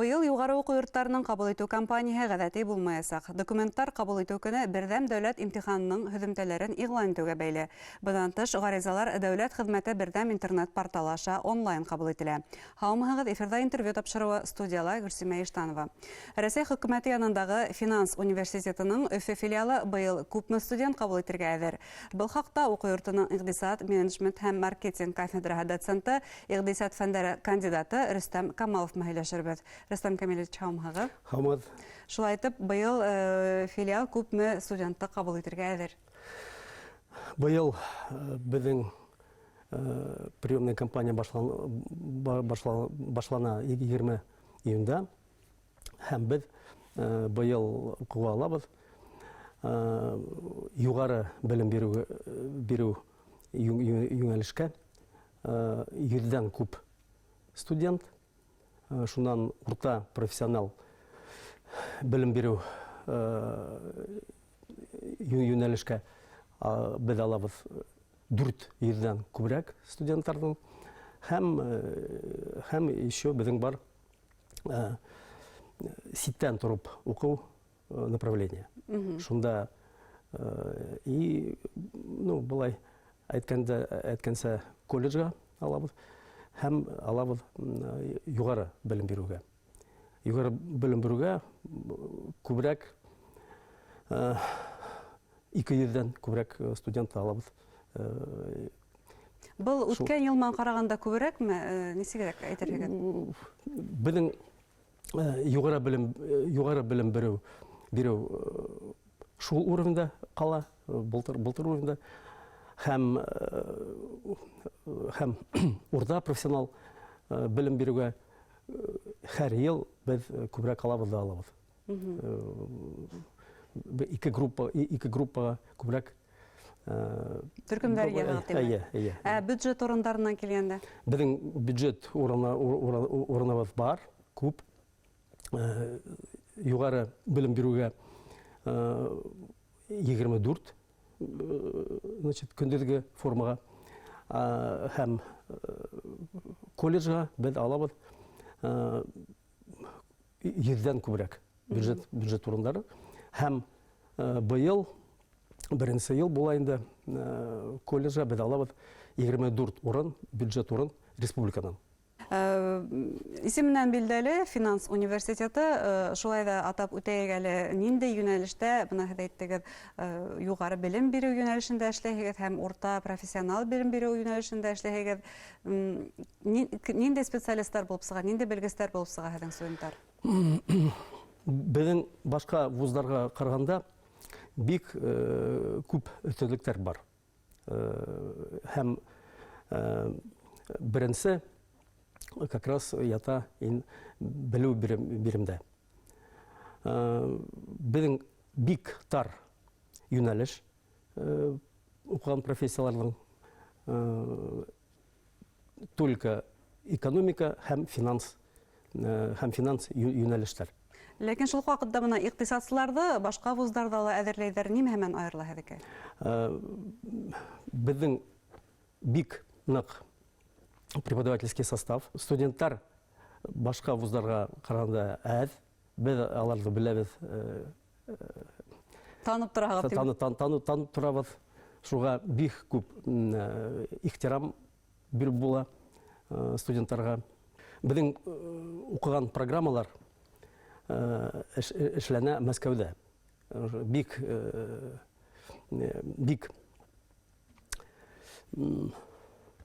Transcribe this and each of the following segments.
Быйыл юғары уҡыу йорттарының ҡабул итеү кампанияһы ғәҙәти булмаясаҡ. Документтар ҡабул итеү көнө берҙәм дәүләт имтиханының һөҙөмтәләрен иғлан итеүгә бәйле. Бынан тыш, ғаризалар Дәүләт хеҙмәте берҙәм интернет-порталы аша онлайн ҡабул ителә. Һаумыһығыҙ, эфирҙа интервью тапшырыуы, студияла Гөлсимә Иштанова. Рәсәй хөкүмәте янындағы финанс университетының Өфө филиалы быйыл күпме студент ҡабул итергә әҙер? Был хаҡта уҡыу йортоноң иҡтисад, менеджмент һәм маркетинг кафедраһы доценты, иҡтисад фәндәре кандидаты Рөстәм Камалов менән һөйләшербеҙ. Рөстәм Камилевич, һаумыһығыҙ. Һаумыһығыҙ. Шулай итеп, быйыл филиал күпме студентты ҡабул итергә әҙер? Быйыл беҙҙең приемная кампания башлана 20 июнда, һәм беҙ быйыл уҡыуға алабыҙ юғары белем биреү йүнәлешкә 100-дән күп студент, шунан урта профессионал белем биреү йүнәлешкә беҙ алабыҙ 400-дән күберәк студенттарҙың, һәм еще беҙҙең бар ситтән тороп уҡыу направление. Шунда и, ну, былай әйткәндә, әйткәнсә, колледжға алабыҙ һәм алабыҙ юғары белем биреүгә. Юғары белем биреүгә күберәк, 200-дән күберәк студент алабыҙ. Был үткән йыл менән ҡарағанда күберәкме? Нисегерәк әйтерһегеҙ? Беҙҙең юғары белем биреү шул уровеньда ҡала, былтыр уровеньда, һәм урта профессионал белем биреүгә һәр йыл беҙ күберәк алабыҙ ҙа алабыҙ. Ике группаға күберәк. Төркөмдәр йыйығыҙ, тимәк. Эйе. Ә бюджет урындарынан килгәндә? Беҙҙең бюджет урыныбыҙ бар, күп. Юғары белем биреүгә 24, значит, көндөҙгө формаға, һәм колледжға беҙ алабыҙ 100-дән күберәк бюджет урындары, һәм быйыл беренсе йыл була инде, колледжға беҙ алабыҙ 24 урын, бюджет урын республиканан. Исеменән билдәле финанс университеты, шулай ҙа атап үтәйек әле, ниндәй йүнәлештә, бына һеҙ әйттегеҙ, юғары белем биреү йүнәлешендә эшләйһегеҙ һәм урта профессионал белем биреү йүнәлешендә эшләйһегеҙ. Ниндәй специалисттар булып сыға, ниндәй белгестәр булып сыға һеҙҙең студенттар? Беҙҙең башҡа вуздарға ҡарағанда бик күп өҫтөнлөктәр бар. Һәм беренсе как раз ята белеү биремдә. Беҙҙең бик тар йүнәлеш уҡыған профессияларҙың, только экономика һәм финанс йүнәлештәр. Ләкин шул уҡ ваҡытта бына иҡтисадсыларҙы башҡа вуздарҙа ла әҙерләйҙәр. Нимәһе менән айырыла һеҙҙеке? Беҙҙең бик ныҡ преподавательский состав. Студенттар башҡа вуздарға ҡарағанда әҙ. Беҙ аларҙы беләбеҙ. Танып тораһығыҙ, тимәк. Танып торабыҙ. Шуға бик күп ихтирам биреп була студенттарға. Беҙҙең уҡыған программалар эшләнә Мәскәүҙә. Бик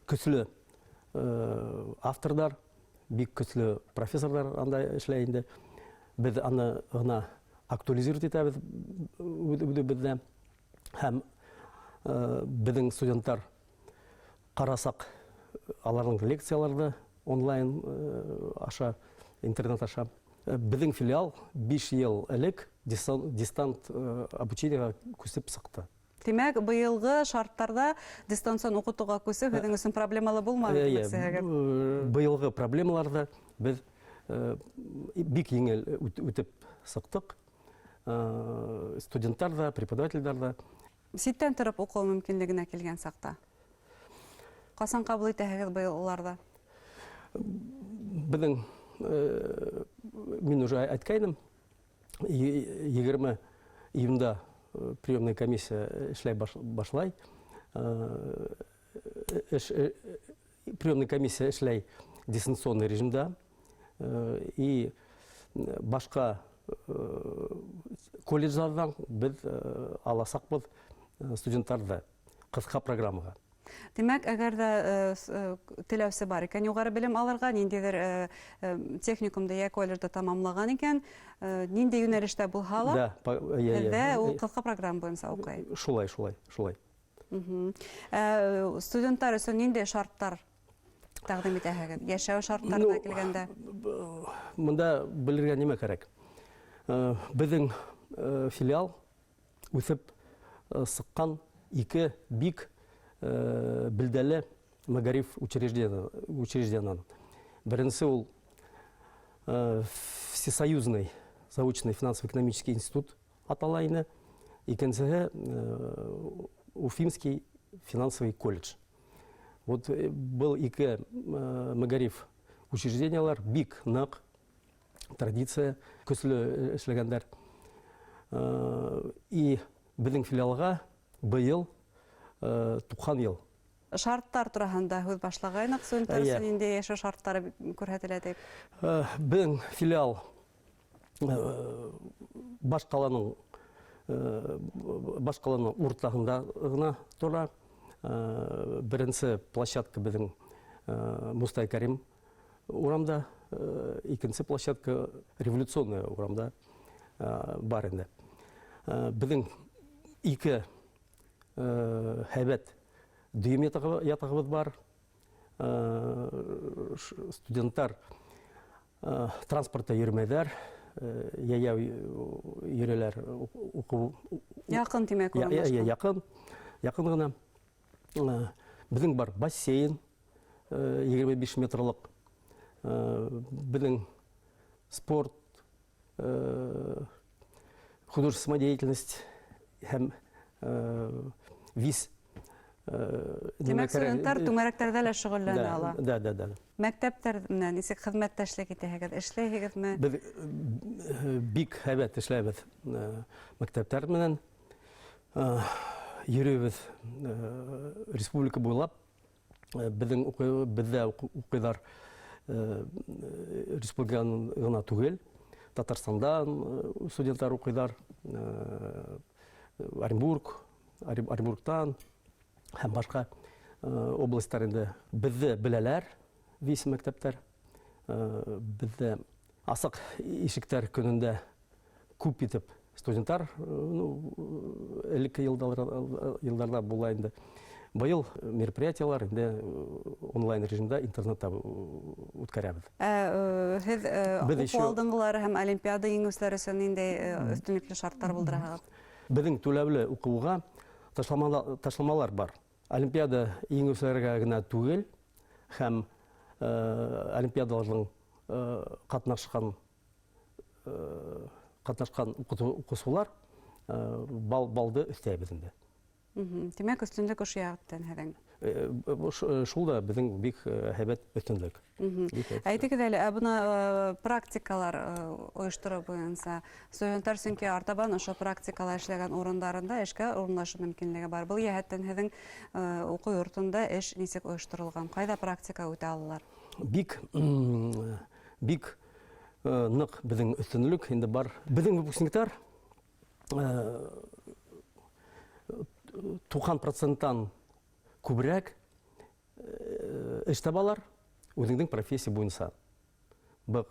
көслө авторҙар, бик көслө профессорҙар анда эшләй инде. Беҙ аны ғына актуализировать итәбеҙ үҙебеҙҙә. Һәм беҙҙең студенттар ҡарасаҡ аларҙың лекцияларҙы онлайн аша, интернет аша. Беҙҙең филиал 5 йыл элек дистант обучениеға күсеп сыҡты. Тимәк, быйылғы шарттарҙа дистанцион уҡытыуға күсеү һеҙҙең өсөн проблемалы булманы, тимәксеһегеҙ? Быйылғы проблемаларҙы беҙ бик еңел үтеп сыҡтыҡ. Студенттар ҙа, преподавательдәр ҙә. Ситтән тороп уҡыу мөмкинлегенә килгән саҡта ҡасан ҡабул итәһегеҙ быйыл уларҙы? Беҙҙең Мин уже әйткәйнем, 20 июнда приемная комиссия эшләй башлай. Приемная комиссия эшләй дистанционный режимда. И башҡа колледждарҙан беҙ аласаҡбыҙ студенттарҙы ҡыҫҡа программаға. Тимәк, әгәр ҙә теләүсе бар икән юғары белем алырға, ниндәйҙер техникумды йә колледжды тамамлаған икән, ниндәй йүнәлештә булһа ла, һеҙҙә ул ҡыҫҡа программа буйынса уҡый. Шулай, шулай, шулай. Студенттар өсөн ниндәй шарттар тәҡдим итәһегеҙ? Йәшәү шарттарына килгәндә? Бында белергә нимә кәрәк? Беҙҙең филиал үҫеп сыҡҡан ике бик билдәле мәғариф учреждениенан. Беренсе ул Всесоюзный заочный финансово-экономический институт атала ине. Икенсеһе Уфимский финансовый колледж. Вот был ике мәғариф учреждениелар бик ныҡ традиция көслө эшләгәндәр. И беҙҙең филиалға быйыл 90 йыл. Шарттар тураһында һүҙ башлағайныҡ, студенттар өсөн ниндәй йәшәү шарттары күрһәтелә тип? Беҙҙең филиал баш ҡаланың уртаһында ғына тора. Беренсе площадка беҙҙең Мостай Кәрим урамда, икенсе площадка Революционная урамда бар инде. Беҙҙең ике һәйбәт дөйөм ятағыбыҙ бар. Студенттар транспортта йөрөмәйҙәр, йәйәү йөрөләр уҡыу. Яҡын, тимәк, урынлашҡан. Яҡын, яҡын ғына. Беҙҙең бар бассейн, 25 метрлыҡ. Беҙҙең спорт, художественная самодеятельность һәм виз. Тимәк, студенттар түңәрәктәрҙә лә шөғөлләнә ала. Да, да, да. Мәктәптәр менән нисек хеҙмәттәшлек итәһегеҙ, эшләйһегеҙме? Беҙ бик һәйбәт эшләйбеҙ мәктәптәр менән. Йөрөйбөҙ республика буйлап. Беҙҙә уҡыйҙар республиканан ғына түгел, Татарстандан студенттар уҡыйҙар, Оренбургтан һәм башҡа областар инде. Беҙҙе беләләр, виз мәктәптәр. Беҙҙә асыҡ ишектәр көнөндә күп итеп студенттар, элекке йылдарҙа була инде. Быйыл мероприятиялар инде онлайн режимда интернетта үткәрәбеҙ. Һеҙ Беҙ уҡыу еще алдынғылары һәм олимпиада еңеүселәр өсөн ниндәй өҫтөнлөклө шарттар булдыраһығыҙ? Беҙҙең түләүле уҡыуға ташламалар бар. Олимпиада еңеүселәргә генә түгел, һәм олимпиадаларҙың ҡатнашҡан уҡыусылар балды өҫтәйбеҙ инде. Тимәк, өҫтөнлөк ошо яҡтан һеҙҙең? Шул да беҙҙең бик һәйбәт өҫтөнлөк. Бик һәйбәт. Әйтегеҙ әле, ә бына практикалар ойоштороу буйынса студенттар сөнки артабан ошо практикала эшләгән урындарында эшкә урынлашыу мөмкинлеге бар. Был йәһәттән һеҙҙең уҡыу йортонда эш нисек ойошторолған? Ҡайҙа практика үтә алалар? Бик бик ныҡ беҙҙең өҫтөнлөк инде бар. Беҙҙең выпускниктар туҡһан проценттан күберәк эш табалар үҙеңдең профессия буйынса. Был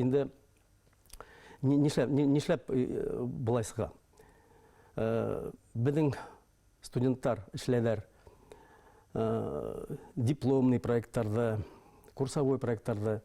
инде нишләп былай сыға? Беҙҙең студенттар эшләйҙәр дипломный проекттарҙы, курсовой проекттарҙы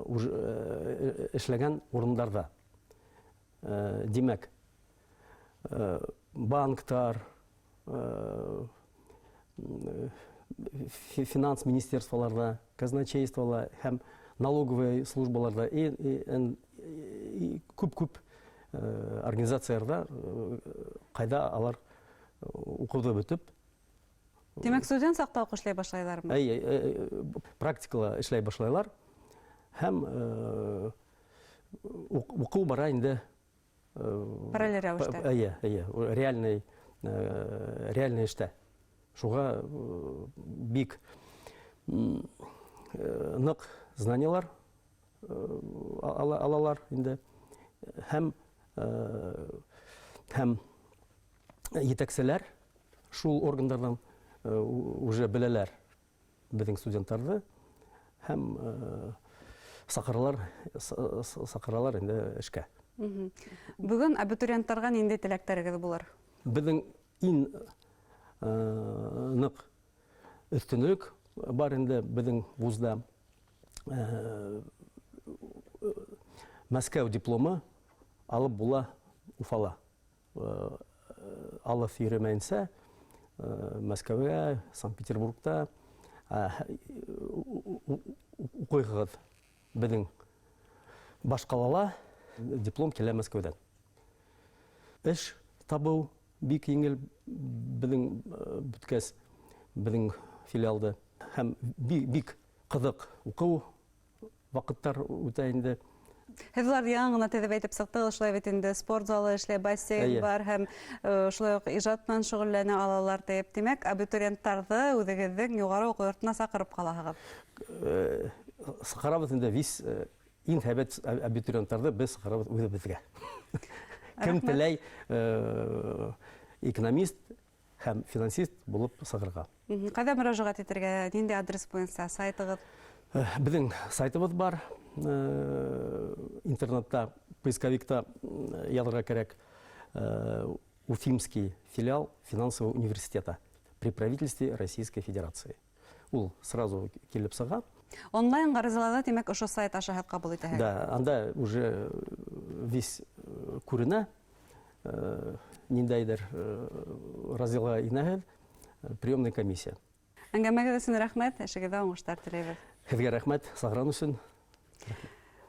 уже эшләгән урындарҙа. Димәк, банктар, финанс министерстволарҙа, казначействола һәм налоговый службаларҙа и күп-күп организацияларҙа, ҡайҙа алар уҡыуҙы бөтөп, Тимәк, студент саҡта уҡ эшләй башлайҙармы? Әйе, практикала эшләй башлайлар. Һәм уҡыу бара инде. Параллель рәүештә. Әйе, әйе, реальный, реальный эштә. Шуға бик ныҡ знаниялар алалар инде. Һәм һәм етәкселәр шул органдарҙан уже беләләр беҙҙең студенттарҙы һәм саҡыралар, саҡыралар инде эшкә. Бөгөн абитуриенттарға ниндәй теләктәрегеҙ булыр? Беҙҙең иң ныҡ өҫтөнлөк бар инде беҙҙең вузда. Мәскәү дипломы алып була Уфала. Алыҫ йөрөмәйенсә, Мәскәүгә, Санкт-Петербургта уҡыйһығыҙ. Беҙҙең баш ҡалала диплом килә Мәскәүҙән. Эш табыу бик еңел беҙҙең бөткәс, беҙҙең филиалды. Һәм бик ҡыҙыҡ уҡыу ваҡыттар үтә инде. Һеҙ уларҙы яңы ғына теҙеп әйтеп сыҡтығыҙ, шулай бит инде спорт залы эшләй, бассейн бар һәм шулай уҡ ижад менән шөғөлләнә алалар тип. Тимәк, абитуриенттарҙы үҙегеҙҙең юғары уҡыу йортона саҡырып ҡалаһығыҙ. Саҡырабыҙ инде, вис иң һәйбәт абитуриенттарҙы беҙ саҡырабыҙ үҙебеҙгә. Кем теләй экономист һәм финансист булып сығырға. Ҡайҙа мөрәжәғәт итергә, ниндәй адрес буйынса сайтығыҙ? Беҙҙең сайтыбыҙ бар. Интернетта, поисковикта яҙырға кәрәк. Уфимский филиал финансового университета при правительстве Российской Федерации. Ул сразу килеп сыға. Онлайн ғаризаларҙы, тимәк, ошо сайт аша һеҙ ҡабул итәһегеҙ? Да, анда уже весь күренә, ниндәйҙер разделға инәһеҙ, приемная комиссия. Әңгәмәгеҙ өсөн рәхмәт, эшегеҙҙә уңыштар теләйбеҙ. Һеҙгә рәхмәт, саҡырған өсөн.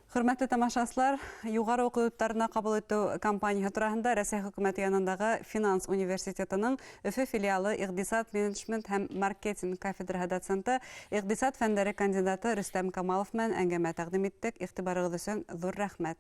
Хөрмәтле тамашасылар, юғары уҡыу йорттарына ҡабул итеү кампанияһы тураһында Рәсәй хөкүмәте янындағы Финанс университетының Өфө филиалы иҡтисад, менеджмент һәм маркетинг кафедраһы доценты, иҡтисад фәндәре кандидаты Рөстәм Камалов менән әңгәмә тәҡдим иттек. Иғтибарығыҙ өсөн ҙур рәхмәт.